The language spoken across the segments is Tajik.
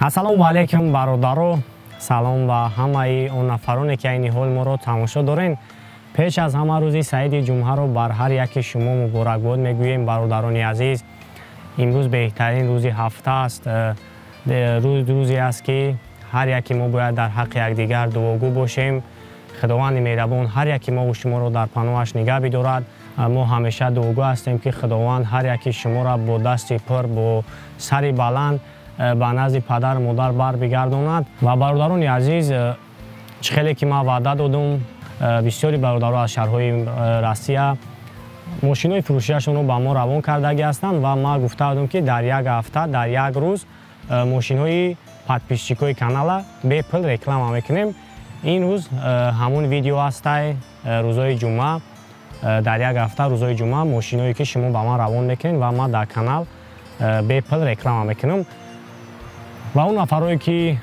Ассалому алайкум, бародаро. Салом ба ҳамаи он нафароне, ки айни ҳол моро тамошо дорен. Пеш аз ҳама рӯзи саиди ҷумъаро бар ҳар яки шумо муборакбод мегӯем, бародарони азиз. Имрӯз беҳтарин рӯзи ҳафта аст. Рӯзе аст, ки ҳар яки мо бояд дар ҳаққи якдигар дуогӯ бошем. Худованди меҳрабон ҳар яки мову шуморо дар паноҳаш нигаҳ бидорад. Мо ҳамеша дуогӯ ҳастем, ки Худованд ҳар яки шуморо бо дасти пур, бо сари баланд ба назди падару модар бар бигардонад. Ва бародарони азиз, чӣ хеле ки ман ваъда додум, бисёри бародаро аз шаҳрҳои Россия мошинҳои фурӯшияшонро ба мо равон кардагӣ ҳастанд ва ман гуфта будам, ки дар як ҳафта, дар як рӯз мошинҳои подписчикои канала бепул реклама мекунем. Ин рӯз ҳамун видео ҳастай. Рӯзҳои ҷумъа, дар як ҳафта рӯзҳои ҷумъа мошинҳое, ки шумо ба ман равон мекунед ва ман дар канал бепул реклама мекунам. Ва он нафарое, ки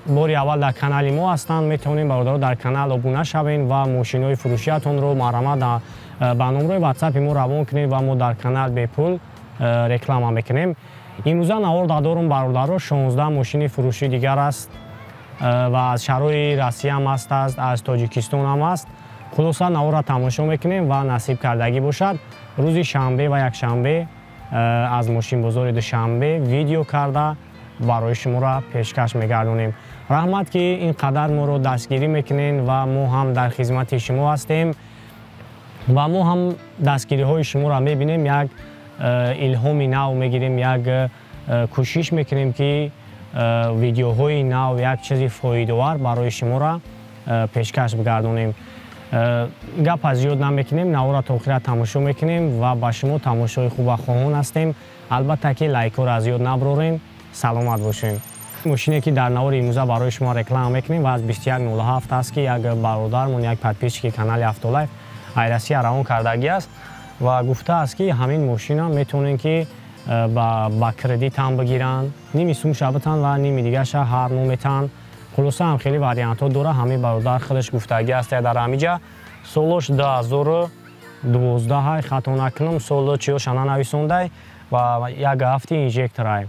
бори аввал дар канали мо ҳастанд, метавонед, бародаро, дар канал обуна шавед ва мошинҳои фурӯшиятонро марҳамат ба номрои ватсапи мо равон кунед ва мо дар канал бепул реклама мекунем. Имрӯза навор дорум, бародаро, 16 мошини фурӯшӣ дигар аст ва аз шаҳрҳои Россия ҳам аст, аз Тоҷикистон ҳам аст. Хулоса, наворро тамошо мекунем ва насиб кардагӣ бошад, рӯзи шанбе ва якшанбе аз мошинбозори Душанбе видео карда барои шуморо пешкаш мегардонем. Раҳмат, ки ин қадар моро дастгирӣ мекунед ва мо ҳам дар хизмати шумо ҳастем ва мо ҳам дастгириҳои шуморо мебинем, як илҳоми нав мегирем, як кӯшиш мекунем, ки видеоҳои нав, як чизи фоидовар барои шуморо пешкаш бигардонем. Гап аз зиёд намекунем, наворро то охира тамошо мекунем ва ба шумо тамошои хуба хоҳон ҳастем. Албатта ки лайкҳоро аз ёд наброрем. Саломат бошем. Мошине, ки дар навори имрӯза барои шумо реклама мекунем, ва аз 2107 аст, ки як бародармон, як подписчики канали Автолайф ай Россия равон кардагӣ аст ва гуфтааст, ки ҳамин мошина метавонем, ки ба кредит ҳам бигиранд, ними сумша битан ва ними дигаша ҳар моҳ метаҳанд. Хулоса, ҳам хеле вариантҳо дора. Ҳамин бародар худаш гуфтагӣ аст. Дар ҳамиҷа солош 2012, хато накунам, соло чиёша нанависондай ва як ҳафти инжекторай.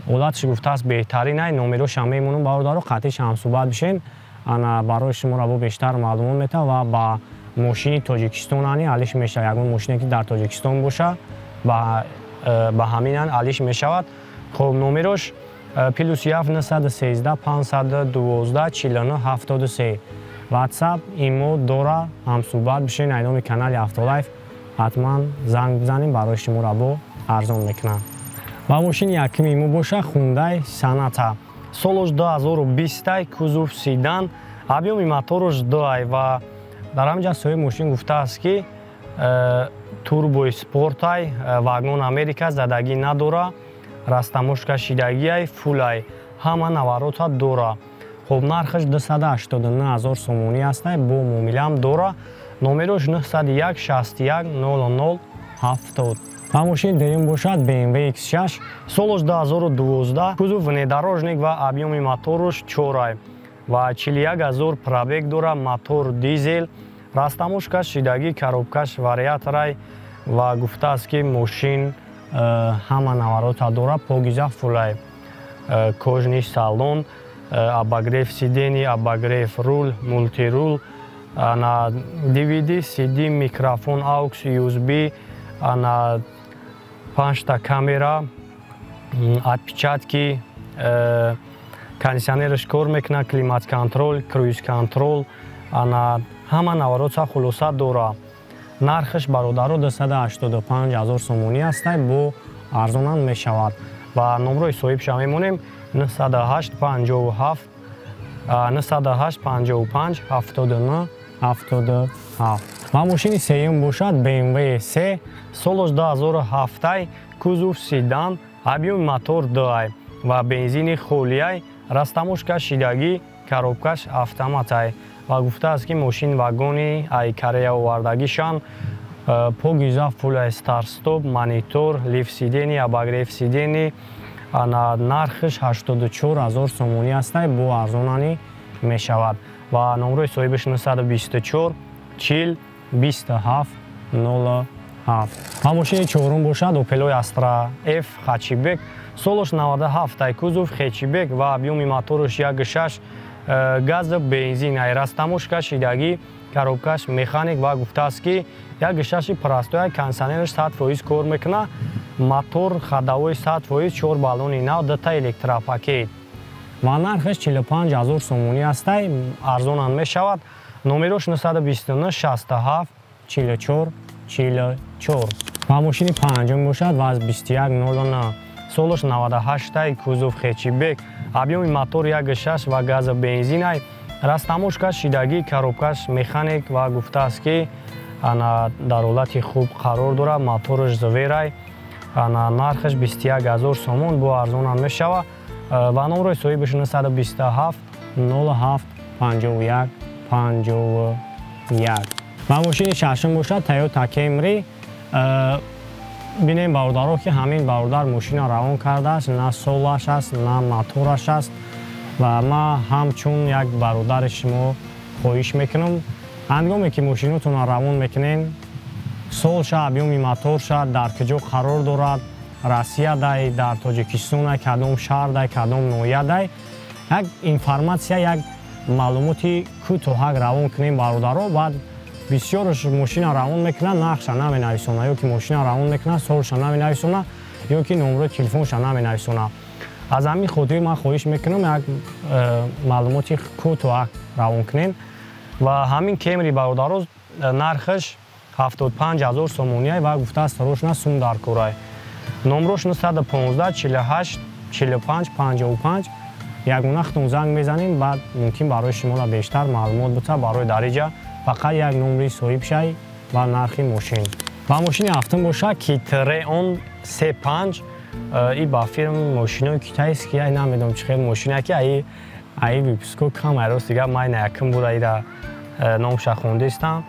Ҳолатш, гуфтааст, беҳтаринай. Номероша мемонам, бародаро, қатъиш ҳамсӯҳбат бишен. Ана барои шуморо бо бештар маълумот метавад ва ба мошини Тоҷикистон ани алиш мешавад. Ягон мошине, ки дар Тоҷикистон боша, ба ҳаминан алиш мешавад. Хоб, номерош +7 913 512 49 73. Ватсап, имо дора, ҳамсӯҳбат бишен. Ай номи канали Автолайф ҳатман занг бизанем, барои шуморо бо арзон мекунам. Ва мошини якуми мо боша Хундай Саната, солош 2020, кузов седан, объёми мотораш 2. Ва дар ҳамин ҷа соҳиби мошин гуфтааст, ки турбои спортай, вагон Америка задагӣ надора, растаможка шидагиай, фулай, ҳама наворота дора. Хоб, нархаш 289 ҳазор сомонӣ ҳастай, бо муомилаам дора. Номерош 901 61 00 70. Ва мошини дуюм бошад BMW X6. Солош 2012, кузов внедорожник ва объёми мотораш 4 ва 41 ҳазор пробег дора. Мотор дизел, растаможка шидагӣ, коробкаш вариаторай ва гуфтааст, ки мошин ҳама наворота дора, покиза, фулай, кожаный салон, обогрев сидений, обогрев руль, мультируль, на DVD, CD, микрофон aux, USB, на панҷта камера, отпечатки, кондиционераш кор мекунад, климат-контроль, круиз-контроль, ана ҳама наворота хулоса дора. Нархаш, бародаро, 285 ҳазор сомонӣ ҳастай, бо арзонам мешавад. Ва номрои соҳибша мемонем: 908 57 908 55 79 77. Ва мошини сеюм бошад BMW 3. Солош 2007, кузов седан, объёми мотор 2 ва бензини холиай, растаможка шидагӣ, коробкаш автоматай. Ва гуфтааст, ки мошин вагони ай Корея овардагишан, покиза, фулай, старт-стоп, монитор, лифт сидений, обогрев сидений. Ана нархаш 84 ҳазор сомонӣ ҳастай, бо арзонанӣ мешавад. Ва номрои соҳибаш 924 40 27 07. 7. Ва мошини чорум бошад Opel Astra F хэтчбек, солаш 97, кузов хэтчбек ва объёми мотораш 1.6, газ бензин, ай растаможка шидагӣ, коробкаш механик ва гуфтааст, ки 1.6 простой, кондиционераш 100% кор мекунад, мотор ходовой 100%, чор баллони нав, дута электропакет ва нархаш 45 ҳазор сомонӣ ҳастай. Арзонам мешавад. Номерош 929 67 44 44. Ва мошини панҷум бошад ВАЗ 2109, солаш 98, кузов хэтчбек, объёми мотор 1.6 ва газа бензинай, растаможка шидагӣ, коробкаш механик ва гуфтааст, ки ана дар ҳолати хуб қарор дорад, мотораш зверай. Ана нархаш 21 ҳазор сомон, бо арзонам мешавад ва номрои соҳибаш 927 07 51 51. Ва мошини шашум бошад Toyota Camry. Бинем, бародаро, ки ҳамин бародар мошина равон кардааст, на солаш аст, на мотораш аст. Ва ман ҳамчун як бародари шумо хоҳиш мекунам, ҳангоме ки мошинотонро равон мекунем, солша, объёми моторша, дар куҷо қарор дорад, Россиядай, дар Тоҷикистонай, кадом шаҳрдай, кадом ноҳиядай, як информатсия, як маълумоти кӯтоҳак равон кунем, бародаро. Баъд бисёрш мошина равон мекунад, нархша наменависона, ё ки мошина равон мекунад, солша наменависона, ё ки номрои телефонша наменависона. Аз ҳамин хотир ман хоҳиш мекунам, як маълумоти кӯтоҳак равон кунем. Ва ҳамин Кемри, бародаро, нархаш 75 ҳазор сомония ва гуфтааст, срочно сум дар корай. Номрош 915 48 45 55. Ягона худтон занг мезанем, баъд мумкин барои шуморо бештар маълумот бута. Барои дариҷа фақат як номри соҳибшай ва нархи мошин. Ва мошини ҳафтум бошад Китреон C5. И ба фирм мошинои китайский, ай намедонам чӣ хел мошина, ки аи выпуско кам, ай рост дигар май якум бура ира номша хондестам.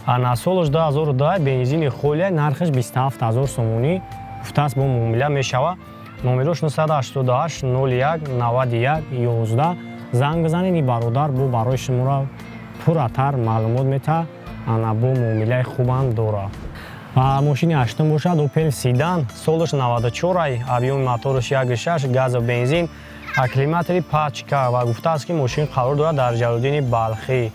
Ана солаш 2002, бензини холия, нархаш 27 ҳазор сомонӣ гуфтааст, бо муомила мешавад. Номерош 988 01 91 11. Занг бизанед, ин бародар бо барои шуморо пурратар маълумот метаҳад, ана бо муомилаи хубам дорад. Ва мошини ҳаштум бошад Opel Седан, солаш 94, объёми мотораш 1.6, газа бензин, акклиматори пачка ва гуфтааст, ки мошин қарор дорад дар Ҷалолиддини Балхӣ.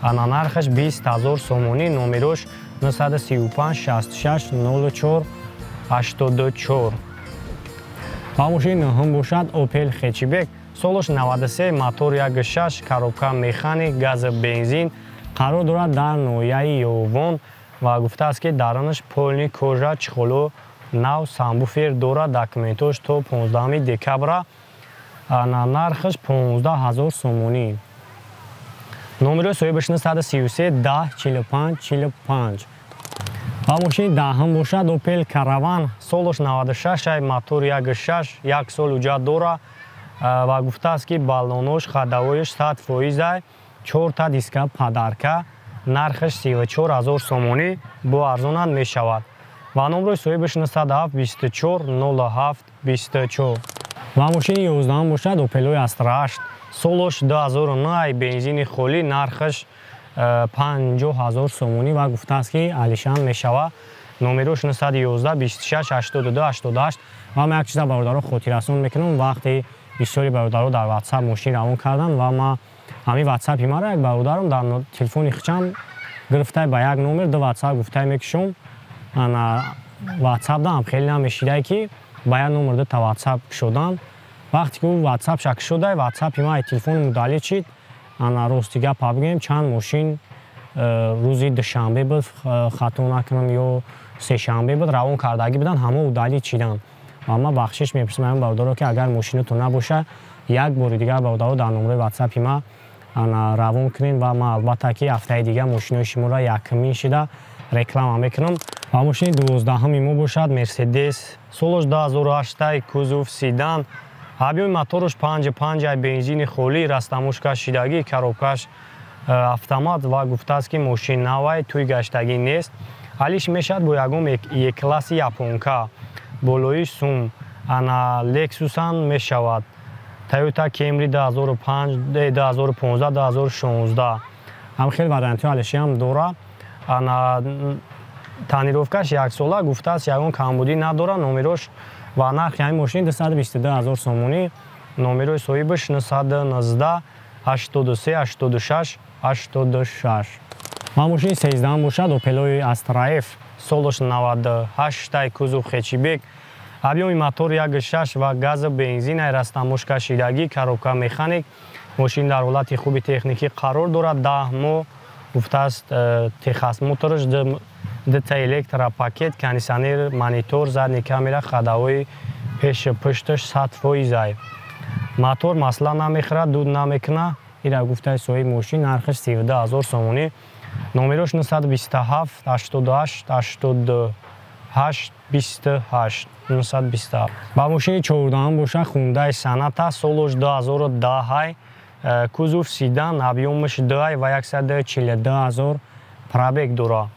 Ана нархаш 20 ҳазор сомонӣ, номерош 935 66 04 84. Ва мошини нӯҳум бошад Opel хэтчбек, солаш 93, мотор 1.6, коробка механик, газа бензин, қарор дорад дар ноҳияи Ёвон ва гуфтааст, ки дарунаш полный кожа, чехоло нав, сабвуфер дорад, документош то 15 декабра. Ана нархаш 15 ҳазор сомонӣ. Номерои соҳибаш 933 10 45 45. Ва мошини даҳум бошад Opel Caravan, солаш 96, мотор 1.6, як сол ҳуҷҷат дора ва гуфтааст, ки баллонош, ходовоиш 100%, чорта диска подарка, нархаш 34 ҳазор сомонӣ, бо арзонат мешавад ва номрои соҳибаш 907 24 07 24. Ва мошини 11-ум бошад Opel Astra 8, солаш 2009, бензини холӣ, нархаш 50 ҳазор сомонӣ ва гуфтааст, ки алишан мешавад. Номерош 911 26 82 88. Ва ман як чиза, бародаро, хотиррасон мекунам. Вақте бисёри бародаро дар Ватсап мошин равон карданд ва ма ҳамин Ватсапи маро як бародарам дар телефони хичам гирифтай, ба як номер ду Ватсап гуфтай мекушом. Ана Ватсап дам хеле намешидай, ки ба як номер дута Ватсап кушодан. Вақте ки ӯ Ватсапша кушодай, Ватсапи ма телефони удалить шид. Ана рости гапа бигӯем, чанд мошин рӯзи душанбе буд, хато накунам, ё сешанбе буд, равон кардагӣ буданд, ҳама удалить шиданд. Ва ман бахшиш мепурсам бародаро, ки агар мошинатон набоша, як бори дигар, бародаро, дар номрои Ватсапи ма равон кунед ва ман албатта ки ҳафтаи дигар мошинои шуморо якумин шида реклама мекунам. Ва мошини 12-ҳуми мо бошад Мерседес, солаш 2008, кузов седан, объёми мотораш 5.5, бензини холӣ, растаможка шидагӣ, коробкаш автомат ва гуфтааст, ки мошин навай, тӯй гаштагӣ нест. Алиш мешавад бо ягон Е-класси японка болои сум, ана Лексусам мешавад, Тойота Кемри 2005, 2015, 2016. Ҳам хел вариантҳои алишиам дора. Ана Тонировкаш яксола, гуфтааст, ягон камбудӣ надорад. Номерош ва нархи ҳамин мошин 222 000 сомонӣ. Номерои соҳибаш 919 83 86 86. Ва мошини 13 бошад Опелои Астра F, солаш 98, кузов хэтчбек, объёми мотор 1,6 ва гази бензин, растаможка шидагӣ, коробка механик. Мошин дар ҳолати хуби техникӣ қарор дорад. 10 моҳ гуфтааст техосмотрш, дута электропакет, кондиционер, монитор, задний камера, ходовой пеши пушташ 100%. Мотор масла намехӯрад, дуд намекуна. Ира гуфтаи соҳиби мошин, нархаш 32 000 сомонӣ. Номерош 927 88 88 28 927. Ба мошини 14 боша Хундай Соната, солош 2010, кузов седан, объёмаш 2 ва 142 000 пробег дора.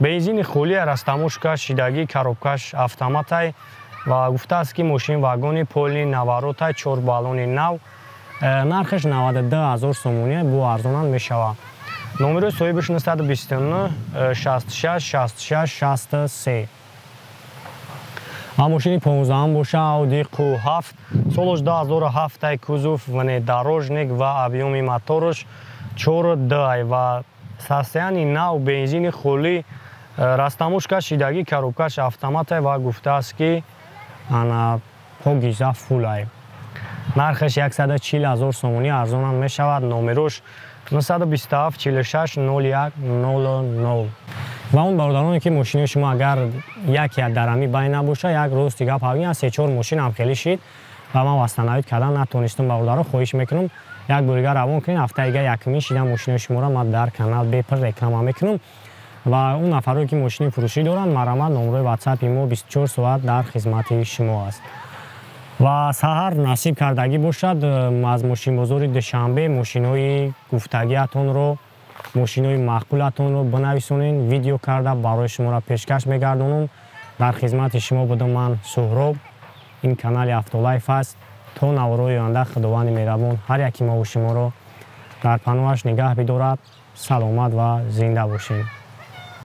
Бензини холия, растаможка шидагӣ, коробкаш автоматай ва гуфтааст, ки мошин вагони полный наворотай, чор баллони нав. Нархаш 92 000 сомонӣ, бу арзонам мешавад. Номерои соҳибаш 929 66 66 63. Ва мошини 15 боша Audi Q7, солош 2007, кузов внедорожник ва объёми мотораш 4,2 ва состояние нав, бензини холӣ, растаможка шидагӣ, коробкаш автоматай ва гуфтааст, ки ана покиза фулай. Нархаш 140 000 сомонӣ, арзонам мешавад. Номерош 927 46 01 00. Ва он бародароне, ки мошини шумо агар яке дар ҳами байн набоша, як рости гап ҳавин, се чор мошин хеле шид ва ман восстановить кардан натонистам. Бародаро, хоҳиш мекунам, як борига равон кунед. Ҳафтаига якумин шида мошинои шуморо ман дар канал бепул реклама мекунам. Ва он нафарое, ки мошини фурӯшӣ доранд, марҳамат, номрои ватсапи мо 24 соат дар хизмати шумо аст. Ва саҳар насиб кардагӣ бошад, аз мошинбозори Душанбе мошинои гуфтагиатонро, мошинои маъқулатонро бинависонед, видео карда барои шуморо пешкаш мегардонам. Дар хизмати шумо будам ман, Суҳроб. Ин канали Автолайф аст. То наворои оянда Худованди меҳрабон ҳар яки мову шуморо дар паноҳаш нигаҳ бидорад. Саломат ва зинда бошед.